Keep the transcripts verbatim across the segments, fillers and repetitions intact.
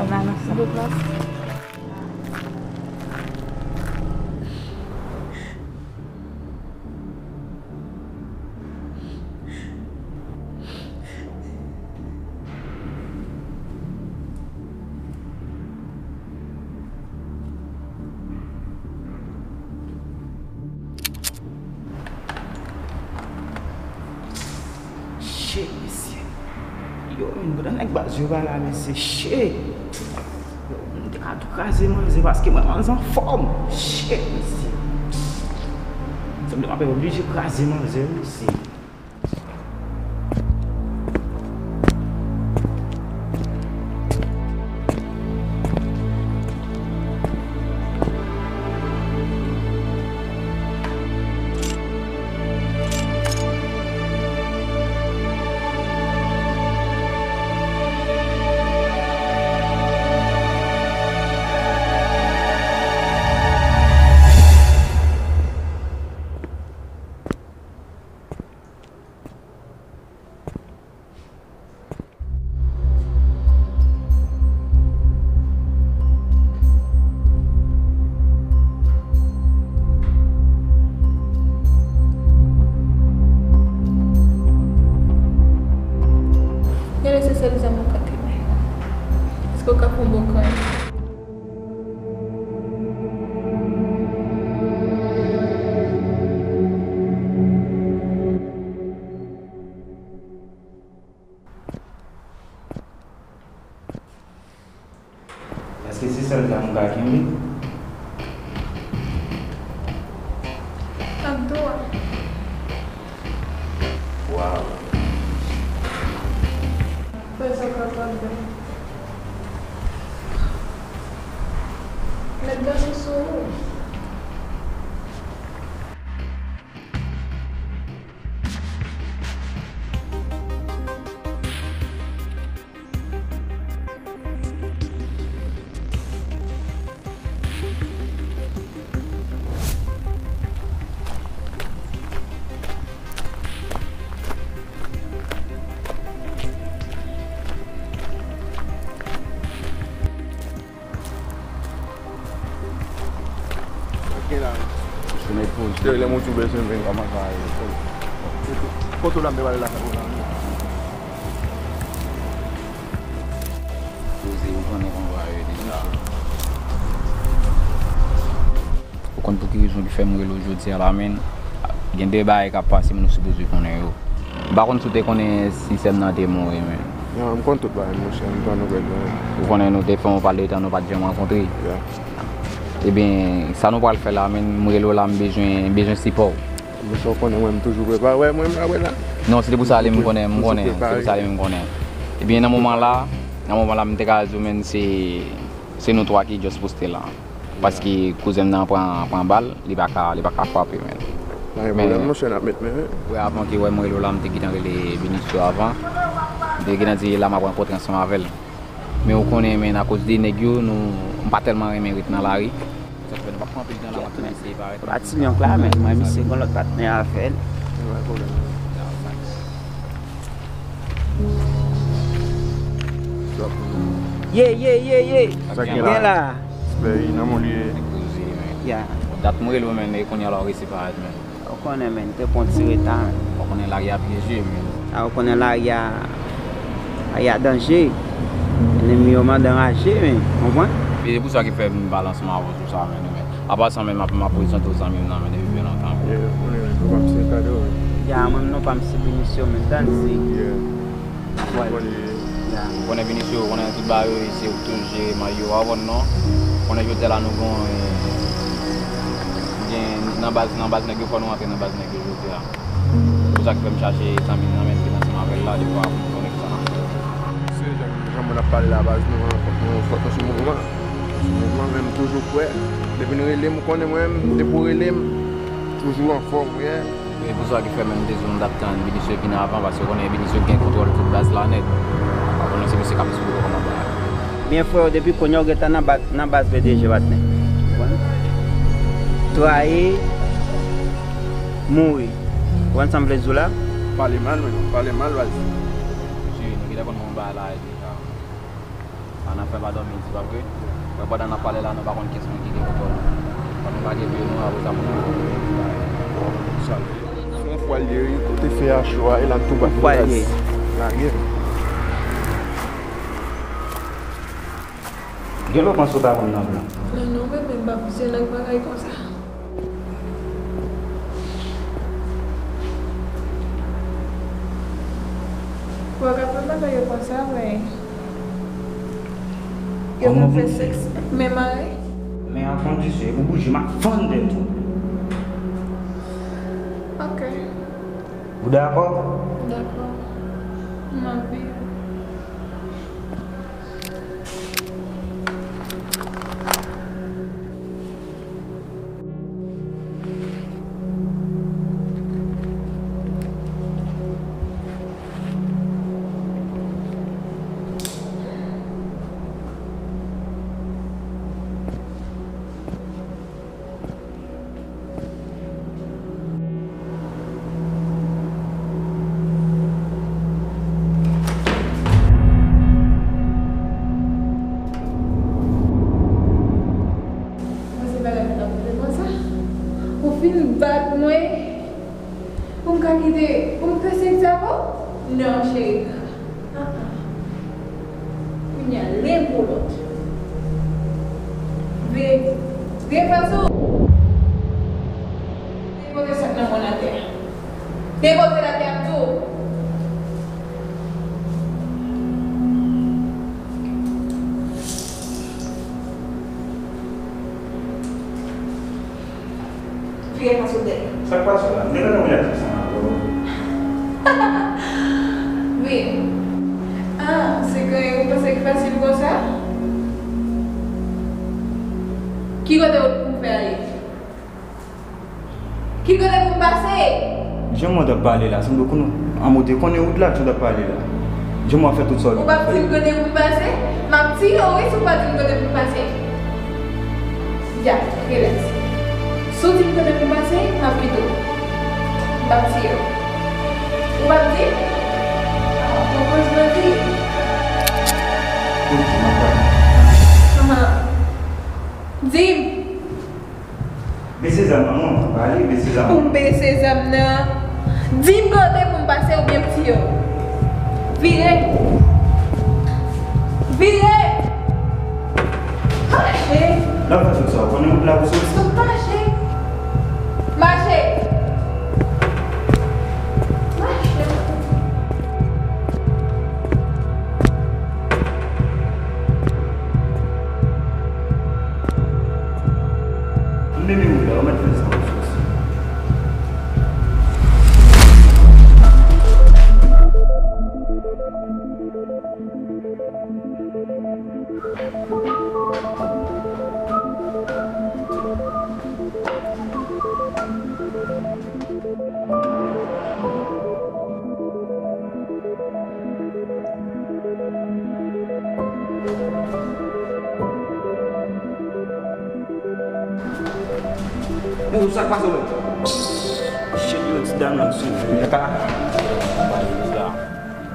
Bon, nan, nan, sa. Shit, mesye. Yo, men, gade nèg baz yo pa la, mesye. Shit. Yo, m te ka tou kraze manzè paske mwen manzè anfòm. Shit, mesye. Sanble m ap oblije kraze manzè, mesye. Gade se sèl zam ou ka teni. Èske w ka fè yon bon kòy? Èske se sèl zam ou ka kenbe? Ak dwa. Waw. Fè sa w kapab, bèl. Mèt danse sou ou. Foto la m te pale la. Poze, ou konnen kòman bagay yo ye deja. Ou konn pou ki rezon ki fè m rele w jodi a la, men gen de bagay k ap pase, men nou sipoze konnen yo. M pa konn si w te konnen si sè m nan te mouri, men. Non, m konn tout bagay, monchè, m pa nouvèl, non. Ou konnen nou te fè yon pale de tan nou pa t janm rankontre. Yeah. Ebyen, sa nou pral fè la, men m rele w la, m bezwen, m bezwen sipò w. Monchè, w konnen mwen, m toujou prepare. Wè, mwen, m la, wè la. Non, se te pou sa ale, m konnen, m konnen. Se te pou sa ale, m konnen. Ebyen, nan moman la, nan moman la, m te ka di w, men se, se nou twa ki just poste la. Paske kouzen m nan pran, pran bal, li pa ka, li pa ka frape, menn. Pa gen pwoblèm, monchè, n ap met men, wi. Wi, avan ke wè m rele w la, m te gentan rele Benicio avan. M te gentan di la m ap rankontre ansanm avè l. Men ou konnen, menn, akoz de nèg yo, nou, m pa tèlman renmen ret nan lari. Sa fè nou p ap pran anpil tan la, m ap tounen eseye parèt. Pati Lyon la, menn, mwen, misye gon lòt patnè avè l. Pa gen pwoblèm. Ye, ye, ye, ye. Sa gen la? Gen la. Respè, nan moun li ye. Ya. Dat mwen rele w, menn, e kounye a la w resi parèt, menn. Ou konnen, menn, te pran ti reta, menn. Ou konnen lari a pyeje, menn. A, ou konnen lari a, lari a danje. Ènmi yo mande anraje, menn. Konprann? E se pou sa ki fè m pale ansanm avè w sou sa, menn, menn. Apa sa, menn, m ap, m ap prezante w zanmi m nan, menn, depi byen lontan. Ye, ou konnen, menn, ou p ap se kado, menn. Ya, mwen, non pa m se Benicio, menn, tann si. Yeah. Ou konnen Benicio, ou konnen tout bagay yo, se ou ki toujou jere may yo, ou pa konn non. Ou konnen jodi a la nou gen, gen nan baz, nan baz nèg yo, fò nou rantre nan baz nèg yo jodi a. Se pou sa k fè m chache zanmi m nan, menn, ki ansanm avè l la, defwa pou m konnen kisa n ap fè. Se jan, jan moun ap pale la, baz nou an, fòk nou, fòk nou sou mouvman. Sou mouvman, men m toujou prè. Depi n rele m, ou konnen mwen menm, depi w rele m, toujou anfòm, ou ye. E pou sa ki fè menm de zòn dap tann Benicio vin avan, paske konnen Benicio gen kontwòl tout baz la nèt. Pa konnen se misye k ap esplike kòman bagay. Byen frè, depi kounye a w gentan nan ba-, nan baz B D G patnè. Konprann? Trayi, mouri. Konprann sa m vle di w la? Pale mal, men non, pale mal, baz. Mesye, nou gentan konn yon bagay la deja. Ann ap fè pa dòmi di, pa vre? Mwen pandan n ap pale la, nou pa konn kiyès moun ki gen kontwòl. Fò nou lage pye nou, apre sa pou nou. Sa, se yon fwa l ye, wi. Kote fè a cho a, e la n tou bat. Fwa l ye. Lage. Gen lòt mwaso pa konn nan blan. Non, non, men, men, m pa fonksyone ak bagay konsa. Ou pa ka fè bagay yo konsa, men. Yo konn fè sèks, men mare. Men an kondisyon, e pou bouje, m ap fann tèt ou. Ok. Ou dakò? Dakò. M ap viv. Mwen se bagay m t ap vle konsa. Ou fin bat mwen. Pou m ka kite, pou m fè sèks avè w? Non, cheri. Ah, ah. Kounye a, len pou lòt. Vire, vire fas ou. Depoze sa k nan men w atè a. Depoze l atè a, m di w. Vire fas ou dèyè. Sa k pase w la? M te kontan wè atis sa. Vire. Ah, se gen yon panse ki fasil konsa? Ki kote w pou m fè ale? Ki kote pou m pase? Jan mwen t ap pale la, sanble w konnen, anmwe w te konnen wout la, jan w t ap pale la. Jan mwen ap fè tout sa w di. Ou p ap di m kote pou m pase? M ap tiye w, wi, si w pa di m kote pou m pase. Ya, rilaks. Si w di m kote pou m pase, m ap kite w. M p ap tiye w. Ou p ap di? Ah, pran pòz bandi. Ok, m ap pale. Aha. Di m. Bese zam nan, non, pale, bese zam nan. Pou m bese zam nan, di m kote pou m pase oubyen m tiye w. Vire. Vire. Mache. Lè w fè tout sa, w konnen wout la pou soti. Mache. Mache. Mache. M menm ou la, ou mèt fè sa ou sòsi. Yo, sa k pase w menm? Shit, yo, ti dam nan sou vre.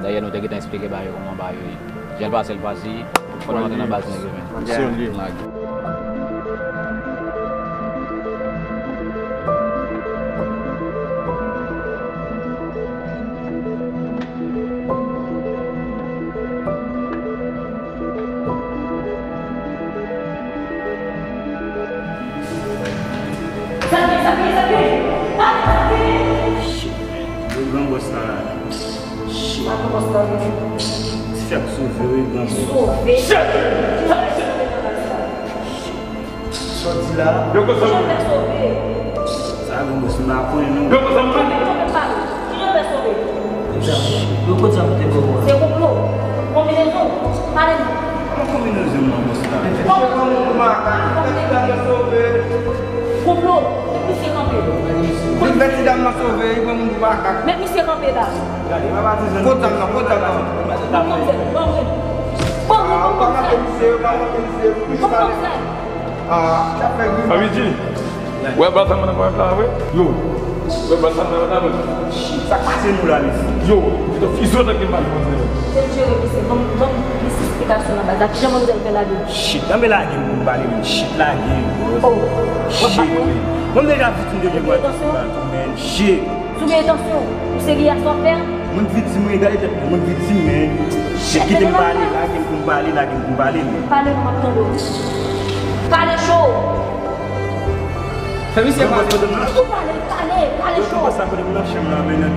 Dayè, nou te gentan eksplike ba yo kòman ba yo ye. Jan l pase, l pase, fò nou antre nan baz nèg yo, men. Lage. Shit, man. Yo, gran bòs la la. Shit. Ti fi ap sove, wi, gran bòs. Sove? Shit. Sòti la. Yo, kote sa? Kijan fè sove? Sa gen mwen, si m pa konnen non. Yo, kote sa? Kijan fè sove? Yo, kote sa pou te bò? Se konplo. Konbinezon. Pale m. Kòman konbinezon nan bòs la? Konbinezon. Konplo. Met misye kanpe. Li fè ti dam nan sove, li pran moun pou makak. Met misye kanpe la. Gade, pa pati zòn. Kot zam nan, kot zam nan. Ban manzè, ban mwen. Ban mwen, ban mwen. Ah, ou pa monte misye, ou pa monte misye. Ban manzè. Ah, sa fè gri. Abidji, wè batan mwen nan la vre? Yo. Wè batan mwen nan la vre? Sa k pase nou la, mesye? Yo, yo fizyo nan gen mal manzè. Se m jere misye, ban m, ban m plis esplikasyon nan baz la. Kijan manzè fè lage? Shit, tanbe lage m pou m pale, men shit lage. Oh. Shit. Mwen deja viktim de negosye, men shit. Si w gen entansyon, ou serye a sa w ap fè a? Moun viktim, wi, gade tèt mwen, moun viktim, men. Shit, kite m pale, lage m pou m pale, lage m pou m pale, men. Pale, m ap tande w. Pale cho! Fè misye pale. Ou pale, pale, pale cho! Yo, sa kote m nan chanm nan, men, nan,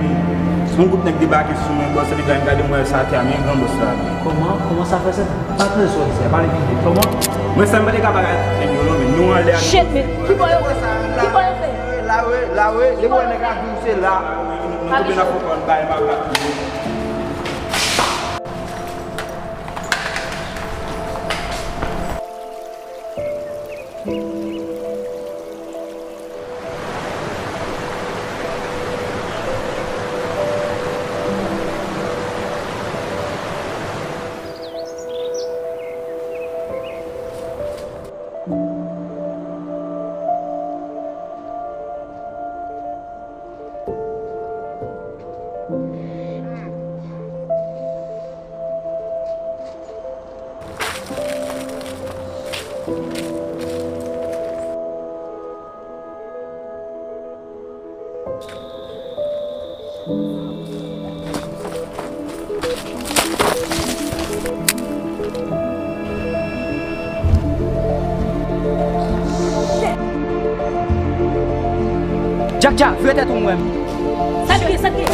se yon gwoup nèg debake sou mwen, bòs, epi gade m wè sa atè a, men gran bòs la. Kòman? Kòman sa fè sa? Pa tande sa w di a, pale pi vit. Kòman? Mwen, sa m pa te ka bagay nèg yo, non, men nou anlè a. Shit, men ki bò yo fè? Ki bò yo fè? La, wi, la, wi. Depi w wè nèg la di w se la. Nou tonbe nan fon kòn bay makak. Djak, Djak, vire tèt ou m wè m. Sa k gen, sa k gen?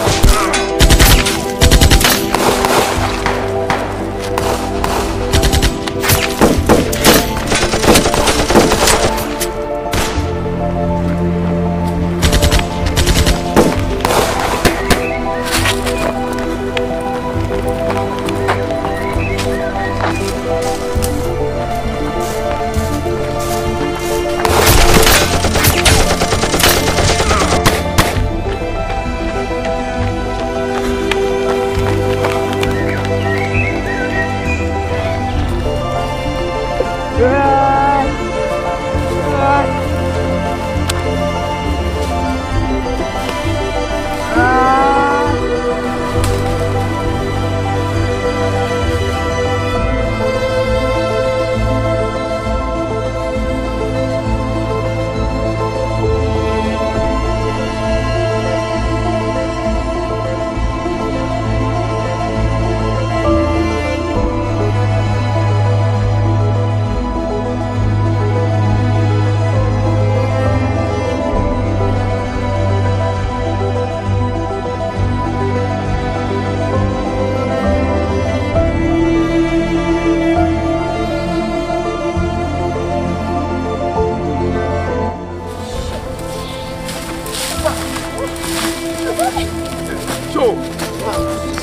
Yo!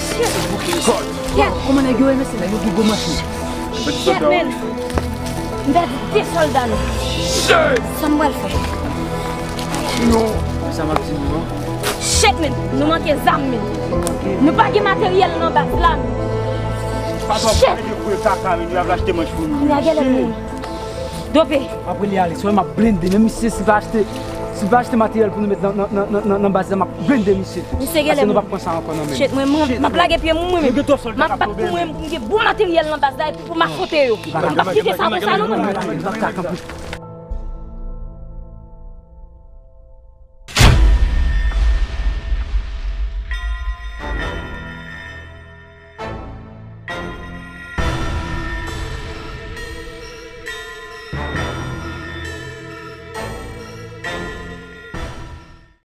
Shit! Kòd! Kòd! Kòman nèg yo ye, mesye? Nèg yo pi gwo manch, wi. Shit, man! M pèdi de sòlda nou. Shit! Sa m pral fè? Non. Sa m ap di nou, non? Shit, man! Nou manke zam, man! Nou pa gen materyèl nan baz la, man! Shit! Kounye a gen lè moun. Dope. Apre li ale, sou m ap blende, menm misye si pa achte. M va achte materyèl pou nou met nan, nan, nan, nan, nan, nan baz la, m ap blende misye. Misye genlè. Paske nou p ap pran sa ankò nan men nou. Shit, mwen, mwen, m ap lage pye m, mwen menm. M ap bat pou mwen, m gen bon materyèl nan baz la, epi pou m afwonte yo. M p ap kite sa konsa, non, mwen.